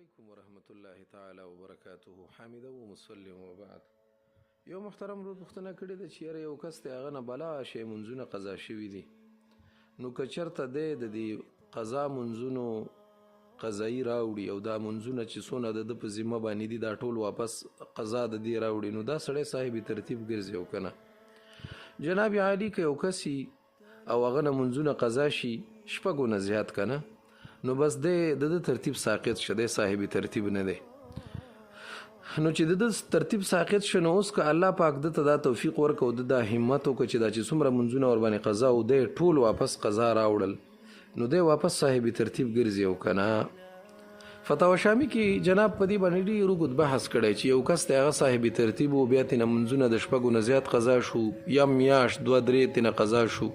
علیکم ورحمت الله تعالی وبرکاته. حامده ومسلم وبعد. یو محترم ورور پوښتنه کړې ده چې یاره یو کس دی، هغه نه بلا شی منځونه قضا شوي دي، نو که چېرته دی د دې قضا منځونو قضایي راوړي او دا منځونه چې څونه د ده په ذمه باندې دي دا ټول واپس قضا د دې راوړي، نو دا سړی صاحب ترتیب ګرځي او که نه؟ جناب عالي، که یو کس او هغه نه منځونه قضا شي شپږو نه زیات که نه، نو بس دی د ده ترتیب ساقط شه، دی صاحب ترتیب نه دی. نو چې د ده ترتیب ساقط شه، نو اوس که الله پاک ده ته دا توفیق ورکړ او ده دا همت وکړ چې دا چې څومره منځونه ورباندې قضا و دی ټول واپس قضا راوړل، نو دی واپس صاحب ترتیب ګرځي او که نه؟ فتاوا شامی کې جناب په دې باندې ډېر اوږد بحث کړی چې یو کس دی هغه صاحب ترتیب و، بیا ترېنه منځونه د شپږو نه زیات قضا شو یا میاشت دوه درې ترېنه قضا شو،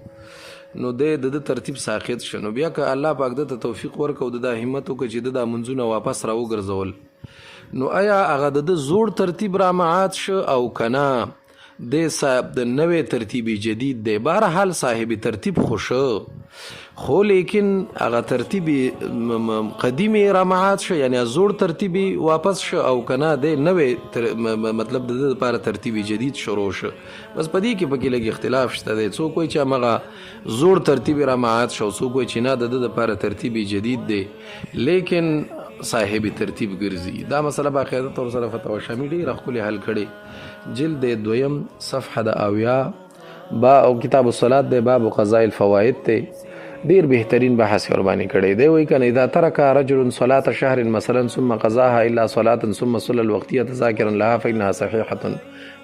نو دی د ده ترتیب ساقط شو. نو بیا که الله پاک ده ته توفیق ورکړ او ده دا همت وکړ چې ده دا منځونه واپس راوګرځول، نو آیا هغه د ده زوړ ترتیب را معاد شو او که نه؟ دی صاحب د نوې ترتیب جدید دی، بهرحال صاحب ترتیب خو شو، خو لیکن هغه ترتیب قدیم را معاد شو، یعنی زوړ ترتیب واپس شو او که نه دی نوې مطلب د ده لپاره ترتیب جدید شروع شو. بس په دې کې پکې لږ اختلاف شته دی، څوک وایي چې همغه زوړ ترتیب را معاد شو، څوک وایي چې نه د ده لپاره ترتیب جدید دی لیکن صاحب ترتیب ګرځي. دا مسله باقاعده طور سره فتاوا شامی ډېره ښکلې حل کړې، جلد دویم صفحه د 70 با او کتاب الصلات دی، باب قضاء الفوائد دی، ډیر بهترین بحث یې ورباندې کړی دی. وایي کنه اذا ترک رجل صلاة شهر مثلا ثم قضاها الا صلاة ثم صلى الوقتية ذاكرا لها فإنها صحيحة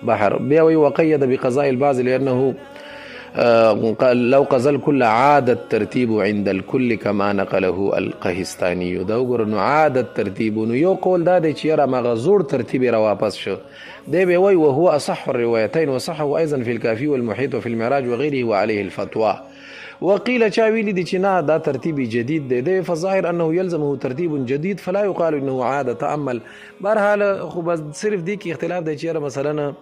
بحر. بیا وایي وقید بقضاء البعض لأنه لو قضى الكل عاد الترتيب عند الكل كما نقله القهستاني. دا وګوره، نو عاد الترتيب، نو یو قول دا دی چې یاره مغه زوړ ترتیب یې راواپس شو، دی به وایي وهو اصح الروايتين وصحه ايضا في الكافي والمحيط وفي المعراج وغيره وعليه الفتوى. وقيل چا ویلي دي چې نه دا ترتیب جدید دی، دی فظاهر انه يلزمه ترتیب جدید فلا يقال انه عاد تامل. بهرحال خو بس صرف دې کې اختلاف دی چې یاره مثلا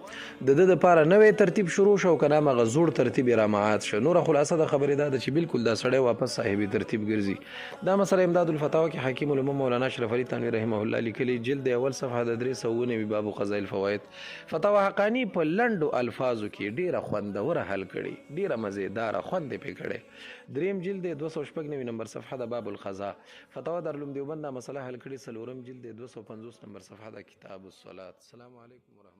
د ده دپاره نوی ترتیب شروع شو که نه همغه زوړ ترتیب یې رامعاد شو. نوره خلاصه د خبرې دا ده چې بالکل دا سړی واپس صاحب ترتیب ګرځي. دا مسله امداد الفتاوا کې حکیم الامه مولانا اشرف علي تنوي رحمه الله لیکلي، جلد اول صفحه د 390 باب قضاء الفوائد. فتاوا حقاني په لنډو الفاظو کې ډېره خوندوره حل کړې، ډېره مزیداره خوند یې پرې کړی. دریم جلد 296 نمبر صفحه د باب القضاء. فتاوا دارالعلوم دیوبند دا مسله حل کړې، څلورم جلد 250 نمبر صفحه د کتاب الصلاة. السلام علیکم ورحمت